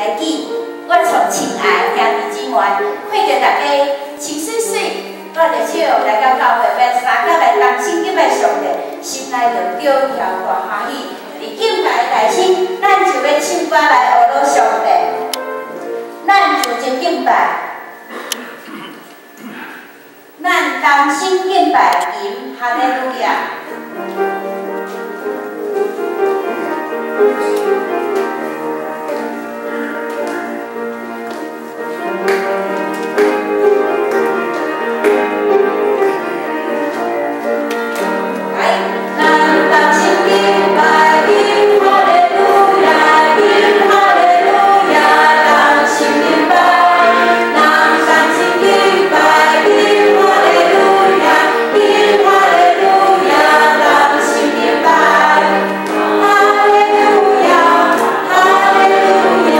來記，我從親愛兄弟姊妹，看著大家穿媠媠，帶著笑來到教會，欲相佮來同心敬拜上帝，心內就著跳大歡喜。佇敬拜的內心，咱就欲唱歌來呵咾上帝，咱就真敬拜，咱同心敬拜吟哈利路亞。來，咱同心敬拜吟哈利路亞，吟哈利路亞，同心敬拜，咱同心敬拜吟哈利路亞，吟哈利路亞，同心敬拜，哈利路亞，哈利路亞，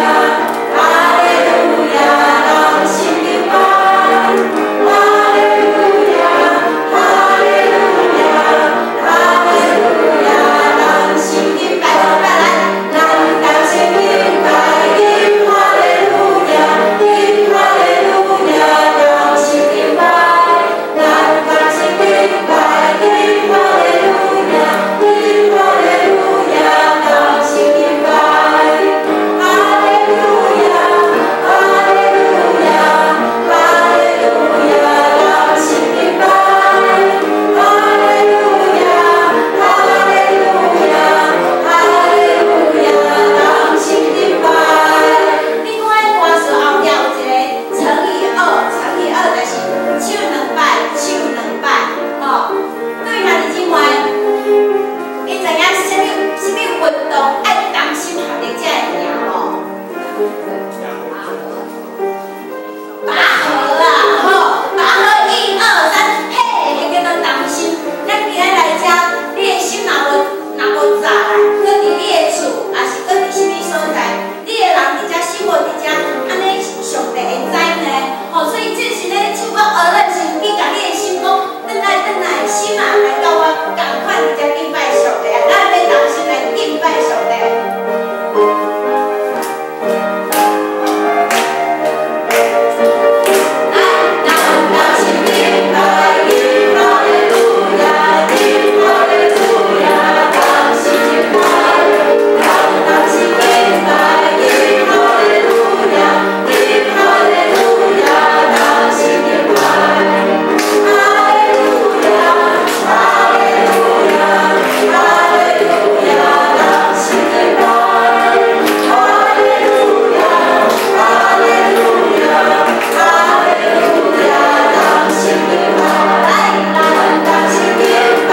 哈利路亞，同心敬拜，哈利路亞，哈利路亞，哈利路亞，同心敬拜，來，咱同心敬拜，吟哈利路亞，吟哈利路亞，同心敬拜，咱同心敬拜，吟哈利路亞，吟哈利路亞，同心敬拜，哈利路亞，哈利路亞，哈利路亞，同心敬拜，哈利路亞，哈利路亞，哈利路亞，同心敬拜。你看歌詞後壁有一個乘以二，乘以二就是唱兩擺，唱兩擺，吼。對兄弟姊妹，你知影啥物啥物運動愛同心合力才會贏無？拔河啦，吼！拔河一二三，嘿，彼叫做同心。咱今仔來遮，你的心若無紮來，閣佇你的厝，抑是閣佇啥物所在，你的人佇遮，心無佇遮，按呢上帝會知呢？吼，所以這時咧唱歌呵咾時，你共你的心講，轉來轉來，心啊來佮我仝款佇遮敬拜上帝啊！咱欲同心來敬拜上帝。來，咱同心敬拜，吟哈利路亞，吟哈利路亞，同心敬拜，咱同心敬拜，吟哈利路亞，吟哈利路亞，同心敬拜，哈利路亞，哈利路亞，哈利路亞，同心敬拜，哈利路亞，哈利路亞，哈利路亞，同心敬拜，來，咱同心敬拜，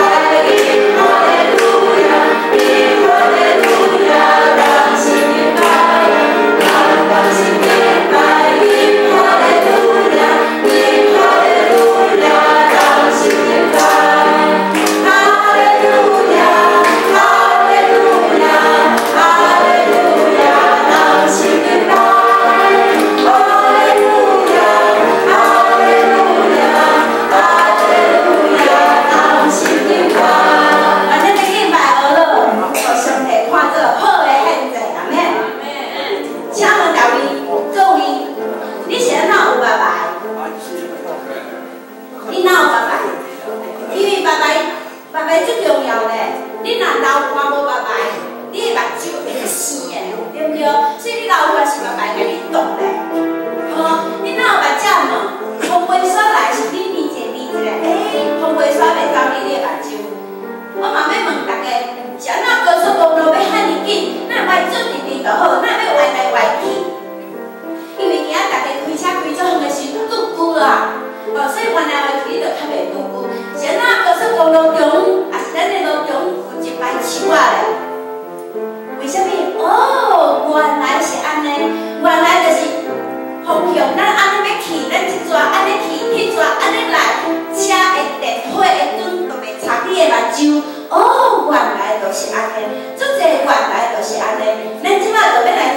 吟哈利路亞，吟哈利路亞，同心敬拜，咱同心敬拜，吟哈利路亞，吟哈利路亞，同心敬拜，哈利路亞，哈利路亞，哈利路亞，同心敬拜，哈利路亞，哈利路亞，哈利路亞，同心敬拜。咱欲敬拜呵咾，予上帝看做好的獻祭，阿們。請問各位，各位，你是按怎有目眉？你哪有目眉？因為目眉，目眉足重要咧。你若流汗無目眉，你的目睭會較生的，對毋對？所以你流汗是目眉共你擋咧。吼，你哪有目睭無？風飛沙來是你瞇一下瞇一下，欸，風飛沙袂走入你的目睭。我嘛欲問大家，是按怎高速公路欲遐爾緊？哪會做直直就好？哪欲彎來彎去？因為今仔大家開車開足遠的時陣，拄久啊，哦，所以彎來彎去你就較袂拄久。是按怎高速公路中，抑是咱的路中有一排樹仔咧？為啥物？哦，原來是按呢，原來就是方向，咱按呢欲去，咱這逝按呢去，彼逝按呢來，車的電火的燈就袂插你的目睭。哦，原來就是按呢，足濟原來就是按呢。咱這擺就欲來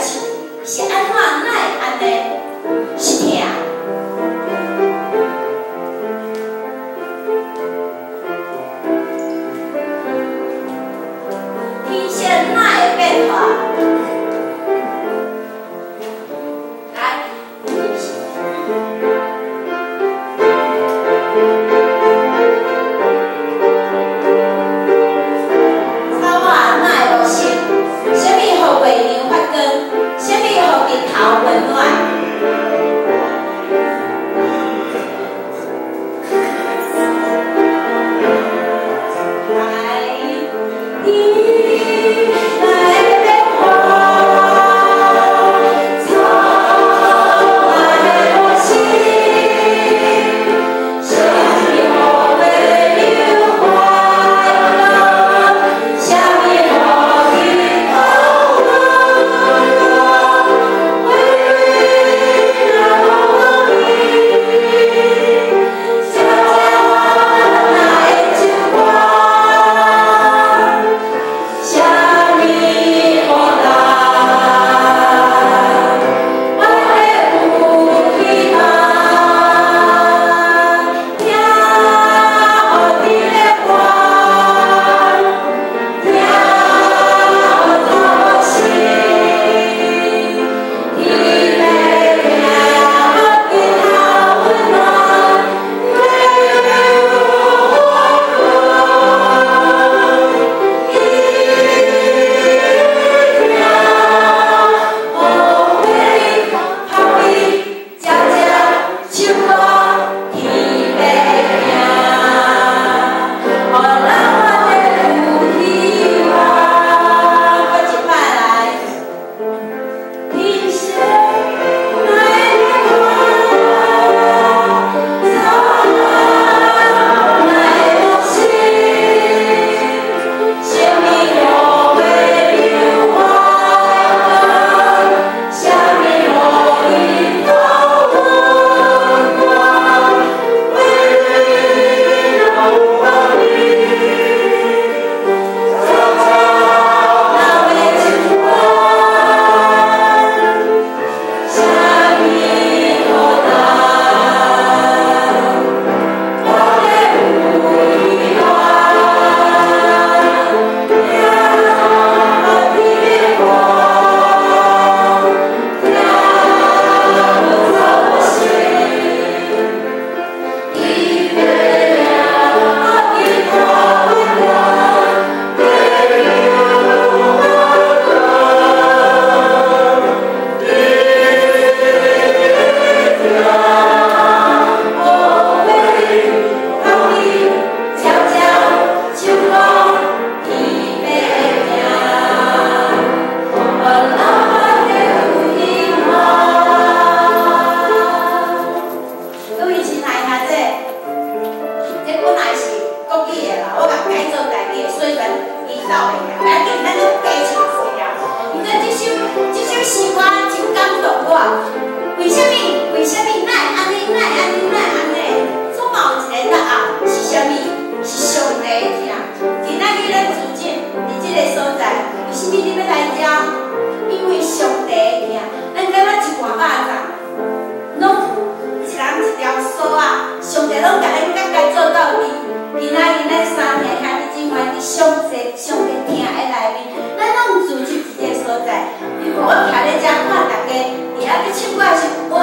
咧遮看大家佇遐咧唱歌的時陣，哇，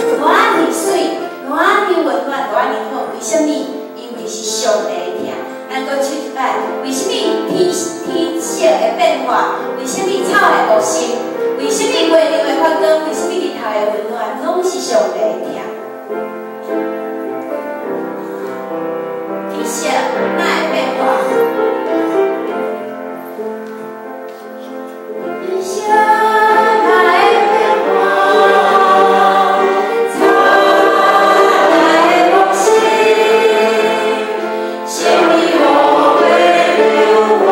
偌爾媠，偌爾溫暖，偌爾好。為啥物？因為是上帝的疼。咱閣唱一擺，為啥物天天色會變化？為啥物草會茂盛？為啥物月亮會發光？為啥物日頭會溫暖？攏是上帝的疼。天色哪會變化？天色哪會變化？草哪會茂盛？啥物予月亮發光？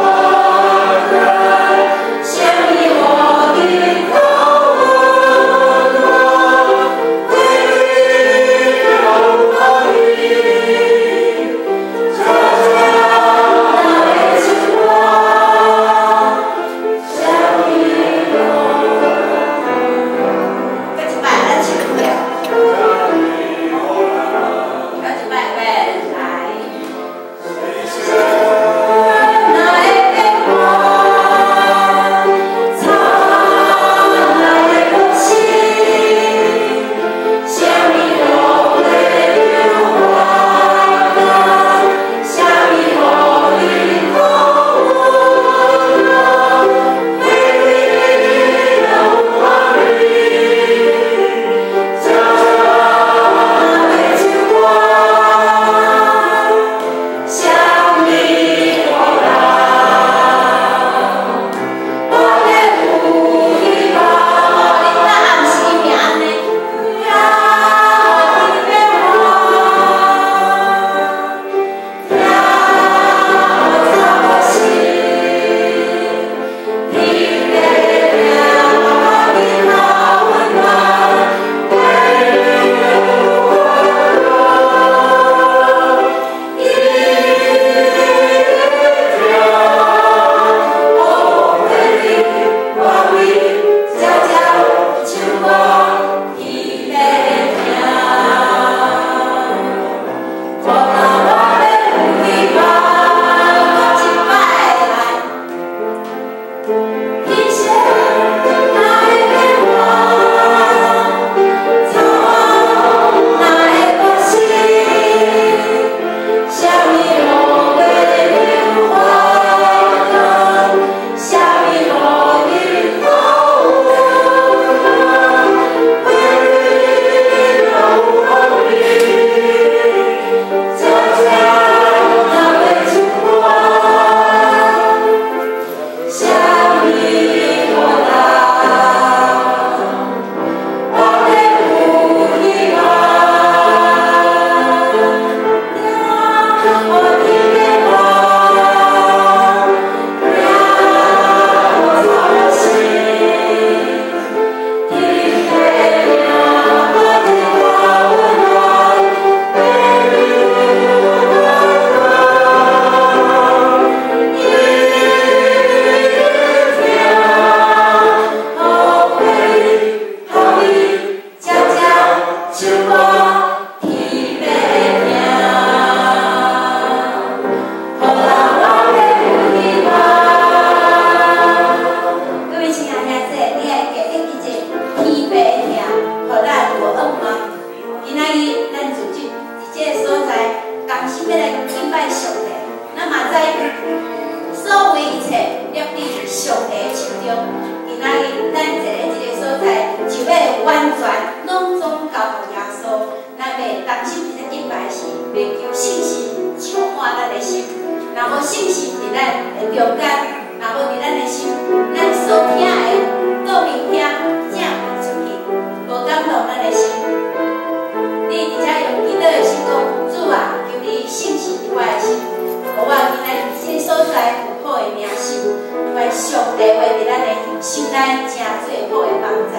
啥物予日頭溫暖？月亮發光，哪會唱歌？啥物閣一擺，咱唱了。閣一擺，來。哪會變化？草哪會茂盛？啥物予月亮發光？啥物予日頭溫暖？月亮發光，哪會唱歌？啥物予人活得有希望？恁若暗時伊名按呢？天變化，聽草茂盛，天地疼，日頭溫暖，月亮發光，伊疼，哦，月亮發光，悄悄唱歌，天欲聽，予人活得有希望。閣一擺來。天色哪會變化？草哪會茂盛？啥物予月亮發光？啥物予日頭溫暖？月亮發光，悄悄哪會唱歌？啥物予人活得有希望？聽予天變化，聽予草茂盛，天地疼，予日頭溫暖，月亮發光，伊疼，予月亮發光，悄悄唱歌，天欲聽，予人活得有希望。各位親愛兄弟，你會記得記者天父的疼，予咱有盼望。今仔日咱聚集佇這个所在，同心欲來敬拜上帝。咱嘛知所有一切握佇上帝的手中。今仔日咱坐咧這个所在，就欲完全攏總交予耶穌。咱欲同心佇咧敬拜時，欲求聖神充滿咱的心。若無聖神佇咱的中間，若無佇咱的心，咱所聽的倒物件正出去，無感動咱的心。你佇遮用祈禱的心講：主啊，求你聖神佇我的心，予我今仔日佇這個所在有好的領受，願上帝話佇咱的心內成做好的幫助。